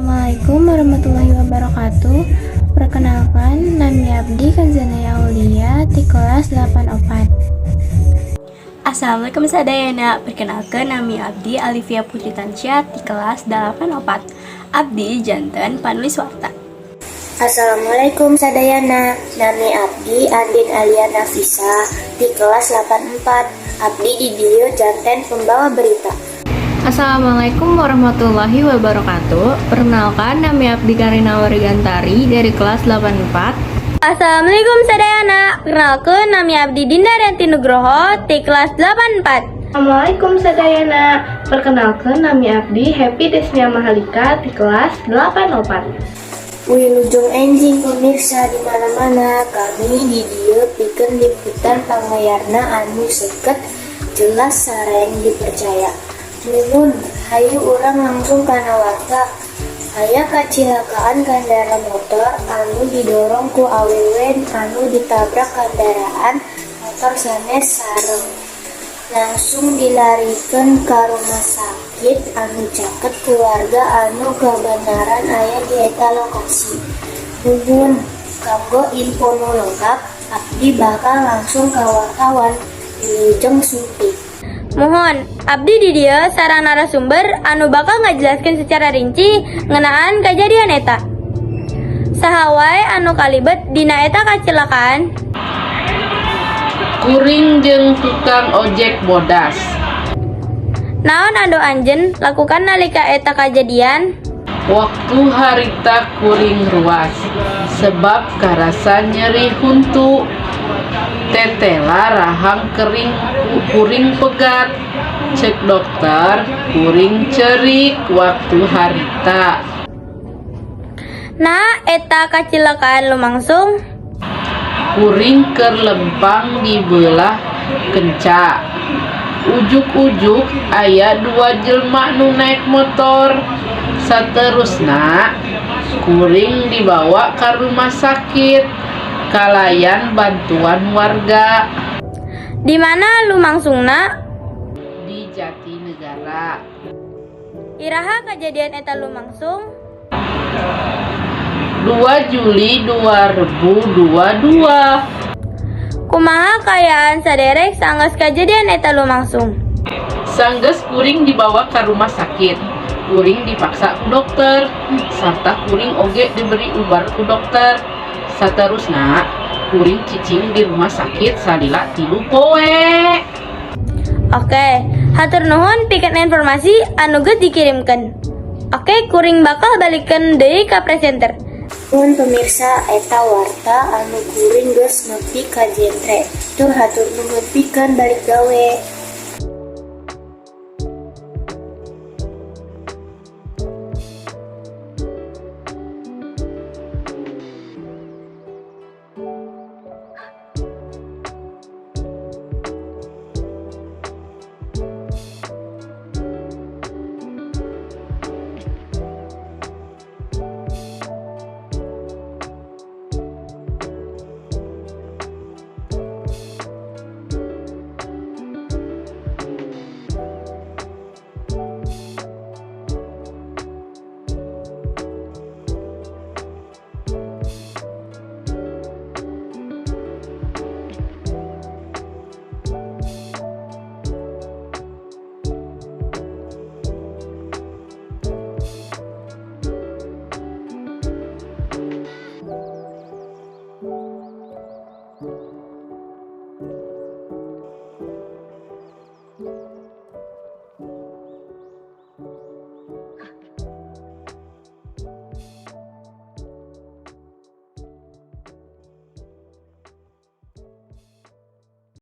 Assalamualaikum warahmatullahi wabarakatuh. Perkenalkan, nami abdi Kanzanaya Aulia di kelas 84. Assalamualaikum sadayana, perkenalkan, nami abdi Alivia Putri Tansya di kelas 84. Abdi janten panulis warta. Assalamualaikum sadayana, nami abdi Andin Alia Nafisa di kelas 84. Abdi di dieu janten pembawa berita. Assalamualaikum warahmatullahi wabarakatuh. Perkenalkan, nami abdi Karina Wargantari dari kelas 84. Assalamualaikum sadayana, perkenalkan, nami abdi Dinda Renti Nugroho di kelas 84. Assalamualaikum sadayana. Perkenalkan, nami abdi Happy Desnia Mahalika di kelas 84. Wilujeng enjing, pemirsa di mana-mana. Kami di dieu pikeun liputan pangayarna anu seukeut, jelas sareng dipercaya. Nuhun, hayu urang langsung kana warta. Aya kacilakaan kandara motor anu didorong ku awewe anu ditabrak kendaraan motor sanes sareng langsung dilarikeun ka rumah sakit anu caket ku warga anu kabeneran aya di eta lokasi. Nuhun, kanggo info nu lengkap abdi bakal langsung ka wartawan. Wilujeng sumping. Muhun, abdi di dieu sareng narasumber anu bakal ngajelaskeun secara rinci ngeunaan kejadian eta. Saha wae anu kalibet dina eta kecelakaan? Kuring jeung tukang ojek bodas. Naon anu anjeun lakukan nalika eta kejadian? Waktu harita kuring ruas sebab karasa nyeri huntu. Tetela rahang kering kuring pegat. Cek dokter, kuring cerik waktu harita. Nah, eta kacilakaan lumangsung? Kuring keur lempang di beulah kenca. Ujug-ujug aya dua jelma nu naek motor. Saterusna kuring dibawa ka rumah sakit kalayan bantuan warga. Di mana lumangsungna? Di Jatinegara. Iraha kejadian eta lumangsung? 2 Juli 2022. Kumaha kaayaan saderek sanggeus kejadian eta lumangsung? Sanggeus kuring dibawa ke rumah sakit. Kuring dipaksa ku dokter sarta kuring oge diberi ubar ku dokter. Saterusna kuring cicing di rumah sakit salila 3 poe. Oke, hatur nuhun pikeun informasi anu geus dikirimkeun. Oke, kuring bakal balikeun deui ka presenter. Nuhun pemirsa, eta warta anu kuring geus nepi ka jentre. Tur hatur nuhun pikeun balik gawe.